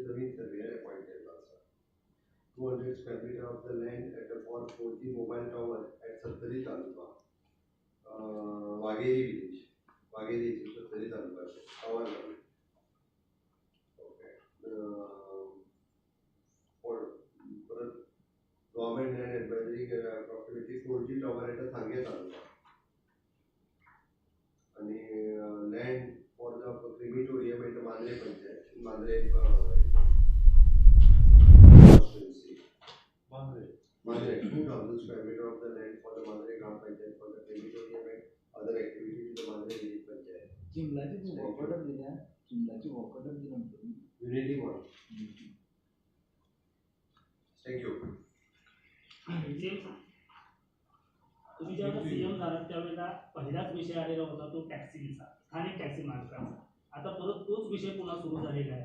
जमीन surveyor appoint केल्लो आसा. 200 square meter of the land at for 4G mobile tower at Sattari taluka, Wagheri village, Wagheri Sattari taluka tower. Okay, परत government land advisory approximately 4G tower at Sanguem taluka आणि land for the crematorium at Mandrem panchayat, Mandrem constituency. Mandrem. Mandre, 2,000 square meter of the land for the Mandre Gram Panchayat for the crematorium and other activity to the Mandre Village Panchayat. चिमलाची work order दिल्या, चिमलाची work order दिल्या म्हणटा. Unity Mall. Thank you. तुम्ही जेव्हा CM झालात त्यावेळेला पहिलाच विषय आलेला होता तो टॅक्सींचा, स्थानिक टॅक्सी मालकांचा. आता परत तोच विषय पुन्हा सुरू झालेला आहे.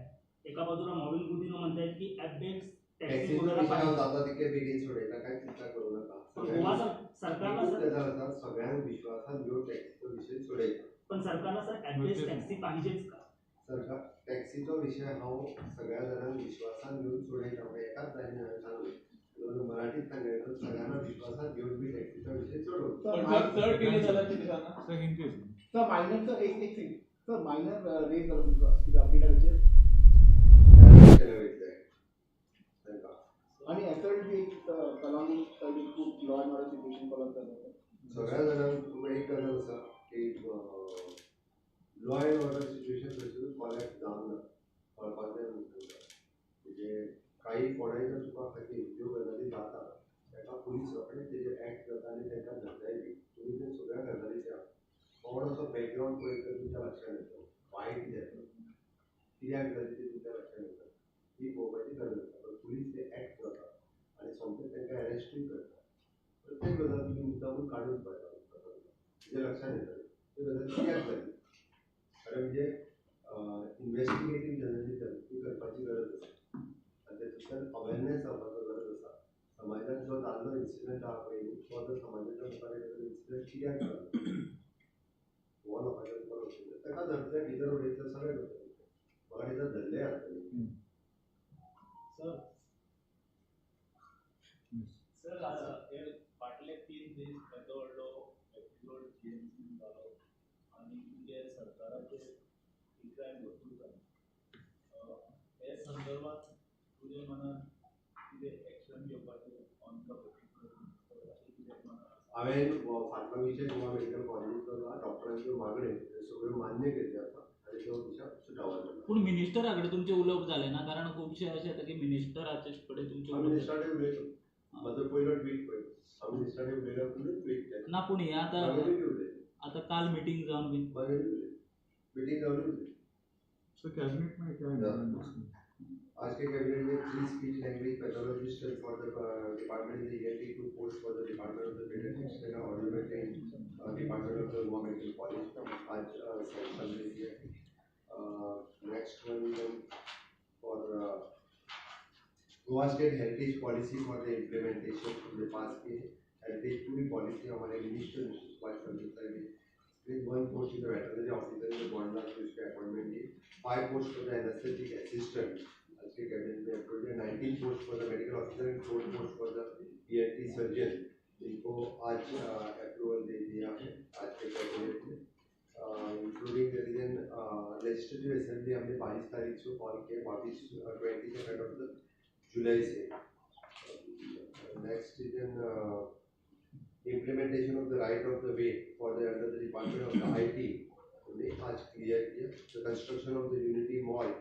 एका बाजूला मॉविन गुदिन्हो म्हणतायत की ॲप बेस्ड टॅक्सी टॅक्सीचो कोणाला विषय हांव पाहिजे. जाता तितके बेगीन सोडयता, कांय चिंता करूं नाका. पण गोवा सरकारला खूप सर गजाल आसा, सगळ्यांक विश्वासान घेवन टॅक्सीचो विशय सोडयता. पण सरकारला सर, ॲप बेस्ड टॅक्सी पाहिजेच का? सरकार, टॅक्सीचो विशय हांव सगळ्या जाणांक विश्वासान घेवन सोडयता. म्हणजे एकाच जाणी हांवें सांगलें, मराठीत सांगलें, सगळ्यांना विश्वासात घेवन मी टॅक्सीचो विशय सोडवतो. पण सर, चड डिले जाला कितें सांगा. Sir, increase. Sir, minor एक एक सेकंड सर, मायनर रेज जालो तुमचो कितें अपडेटाचेर? केलं वयतलें तांकां. आणि एसल्ट बी एक कलंगूट सायडीन खूब law and order situation collapse जाता. सगळ्या जाणांक एक गजाल आसा की लॉ एंड ऑर्डर सिच्युएशन खंयसरूच कॉलॅप्स जावंक ना, कळपाक जाय तुमकां. म्हणजे काही कोणाच्या चुका खातीर ज्यो गजाली जाता ताका पुलीस रोखडेच तेजेर एक्ट जाता आनी तांकां धरताय बी. तुमी ते सगळ्या गजालीच्या थोडोसो बॅकग्रावंड पळयत तर तुमच्या लक्षात येतलो वायट कितें जाता, कित्याक जालें तें तुमच्या लक्षात येता. ही पळोवपाची गरज आसा. पण पुलीस ते एक्ट जाता आनी सोमतेच तांकां अरेस्टूय करता. प्रत्येक गजाल तुमी मुद्दामून काडून पळयता, तुमच्या लक्षात येतलें ती गजाल कित्याक जाली. खरें म्हणजे इन्वेस्टिगेटीव जर्नलिजम ही करपाची गरज आसा आनी तातूंतल्यान अवेरनेस जावपाचो गरज आसा. समाजान जो जाल्लो इन्सिडंट आहा पळय न्हू, तो आतां समाजाच्या मुखार येयलो. इन्सिडंट कित्याक जालो हो लोकांच्या मुखार वचूंक जाय. ताका धरतले, भितर उडयतले, सगळें करतले. म्हाका दिसता धरले आसतले. सर, सर, हे फाटले 3 दीस येदो व्हडलो एपिसोड जीएमसीन जालो आनी तुमगे सरकाराचेर टिकाय भरपूर जाली. हे संदर्भात तुज्या मनात कितें एक्शन घेवपाचें ऑन the particular अशें कितें मनात आसा? हांवें फाटलो विशय गोवा मेडिकल कॉलेजीचो डॉक्टरांच्यो मागण्यो सगळ्यो मान्य केल्ल्यो आसा आनी त्यो विशय सुटावो जाला. पूण मिनिस्टरा कडेन तुमचें उलोवप जालें ना? कारण खुबशे अशें येता की मिनिस्टराचे कडेन तुमचें हांव उलोवप मिनिस्टरा उलयलो. म्हजो पयलो ट्वीट पळय, हांव मिनिस्टरा उलयलो, ट्वीट केलें. ना, पूण हें आतां मागीर बी उलयलें. आतां काल मिटींग जावन बीन मागीर उलयलें, मिटींग जावन उलयलें. सर, कैबिनेट में क्या है? आज के कैबिनेट में three speech language pathologist for the department in the ENT, two post for the department of the pediatrics and audiometry department of the Goa Medical College आज सैंक्शन दे दिया. Next one for Goa State Heritage Policy for the implementation हमने pass की है. Heritage पूरी policy हमारे minister mister Subhash Phaldesai ने with one post in the veterinary officer in the Bondla से उसके appointment the. Five post for the anesthetic assistant आज के cabinet में approve Kia. 19 post for the medical officer and 4 post for the ENT surgeon, इनको आज approval दे दिया है आज के कैबिनेट में. इंक्लूडिंग रिजन लेजिस्लेटिव असेंबली हमने 22 तारीख से कॉल किया, 22, 22 ऑफ the जुलाई से. Next is an implementation of the right of the way for the under the department of the IT हमने आज क्लियर किया. The construction of the Unity Mall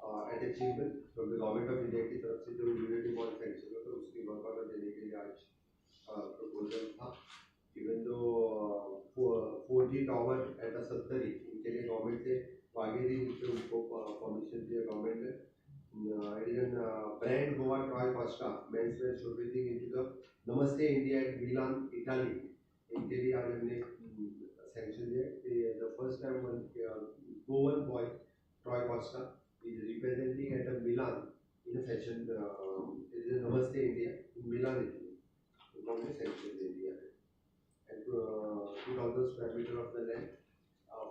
at Chimbel from the Government of India की तरफ से जो unity mall sanction होता है, उसकी work order देने K लिए आज प्रपोजल था. Even though 4G tower at a Sattari, इनके लिए गवर्नमेंट से वागेरी से उनको परमिशन दिया गवर्नमेंट ने. It is an brand Goa Troy Costa menswear showcasing into the Namaste India at Milan, Italy. इनके लिए आज हमने सैंक्शन दिया. The first time one Goan boy Troy Costa is representing at a Milan in a fashion, it is a Namaste India in Milan, Italy. उनको हमने sanction दे दिया है. And 2,000 square meter of the land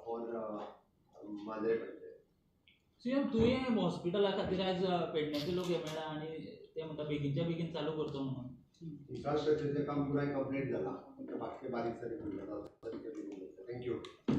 for Mandre Panchayat. CM, तुवें हॉस्पिटला खातीर आयज पेडण्याचे लोक हे मेळ्ळा आनी ते म्हणटा बेगीनच्या बेगीन चालू करतो म्हणून. इन्फ्रास्ट्रक्चरचें काम पुराय कंप्लीट जालां, बाकी बारीक सारीक उरलें. Thank you.